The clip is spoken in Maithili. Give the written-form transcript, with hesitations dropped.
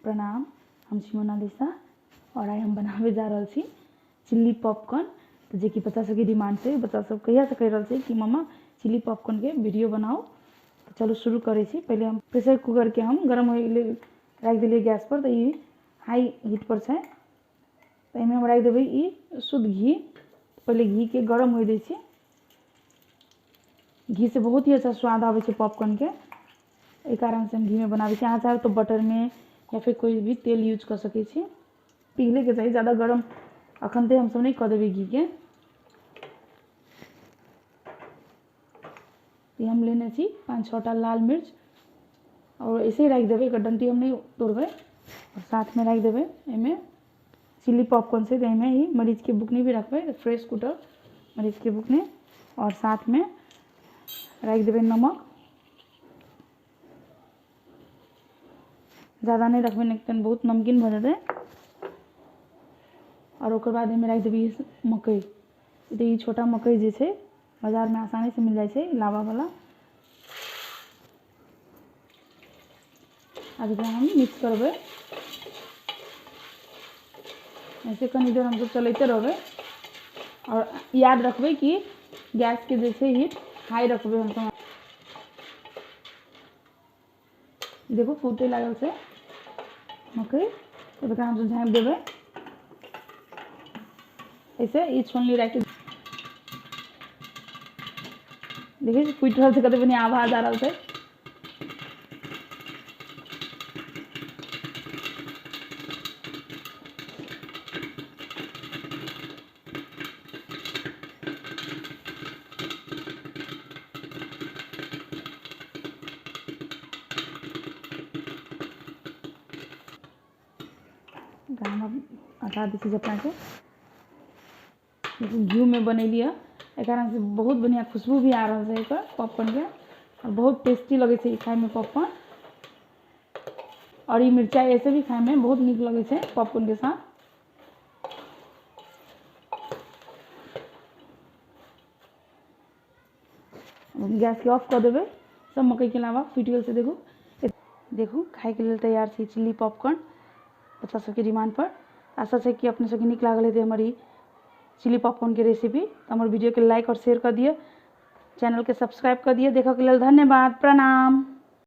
प्रणाम। हम छी मोनालिसा और आइ हम बनावे जा रहल छी चिल्ली पॉपकॉर्न, तो जे कि बच्चा सबके डिमांड छै। बच्चा सब कहिया से कहि रहल छै कि मम्मा चिल्ली पॉपकॉर्न के वीडियो बनाओ। तो चलू शुरू करै छी। पहिले हम प्रेशर कुकर के हम गरम होय लेल राखि देलियै गैस पर, तो ई हाई हीट पर छै। तो एहिमे हम राखि देबै ई शुद्ध घी। पहिले घी के गरम होय दै छी। घी से बहुत ही अच्छा स्वाद आबै छै पॉपकॉर्न के, एहि कारण से हम घी में बनाबै छी। अहाँ चाहब तो बटर में या फिर कोई भी तेल यूज कऽ सकै छी। पिघले के चाही, ज़्यादा गरम अखन ते हमसब नहीं कऽ देबै घी के। हम लेने छी 5-6 टा लाल मिर्च और ऐसे ही राखि देबै, एकर डंटी हम नहीं तोड़बै। और साथ में राखि देबै एहिमे चिल्ली पॉपकॉर्न छै, तऽ एहिमे ही मरीच के बुकनी भी रखबै, फ्रेश कुटल मरीच के बुकनी। और साथ में राखि देबै नमक, ज़्यादा नहीं रखबै नहीं तहन बहुत नमकीन भऽ जेतै। और ओकर बाद एहिमे राखि देबै मकई। तऽ ई छोटा मकई जे छै बाजार में आसानी से मिल जाइ छै, लावा वाला। आब एकरा हम मिक्स करबै, ऐसे कनी देर हमसब चलैते रहबै। और याद रखबै कि गैस के जे छै हीट हाई रखबै हमसब। देखो फूटे लागल छै मकई, तो एकरा हमसब झाँपि देबै। ऐसे ई छोलनी राखि देखै छी फूटि रहल छै, कते बढ़िआँ आवाज आ रहल छै। हटा दै छी झपनाके। घी में बनेलियै, एहि कारण से बहुत बढ़िया खुशबू भी आ रहल छै एकर पॉपकॉर्न के, और बहुत टेस्टी लगै छै ई खायमे पॉपकॉर्न। और ई मिरचाई ऐसे भी खायमे बहुत नीक लगै छै पॉपकॉर्न के साथ। गैस के ऑफ कऽ देबै। सब मकई के लावा फूटि गेल छै। देखू देखू खायके लेल तैयार छै चिल्ली पॉपकॉर्न बच्चा सबके डिमांड पर। आशा छै कि अपने सबके नीक लागल हेतै हमर ई चिल्ली पॉपकॉर्न के रेसिपी। तऽ हमर वीडियो के लाइक और शेयर कऽ दिअ, चैनल के सब्सक्राइब कऽ दिअ। देखऽके लेल धन्यवाद, प्रणाम।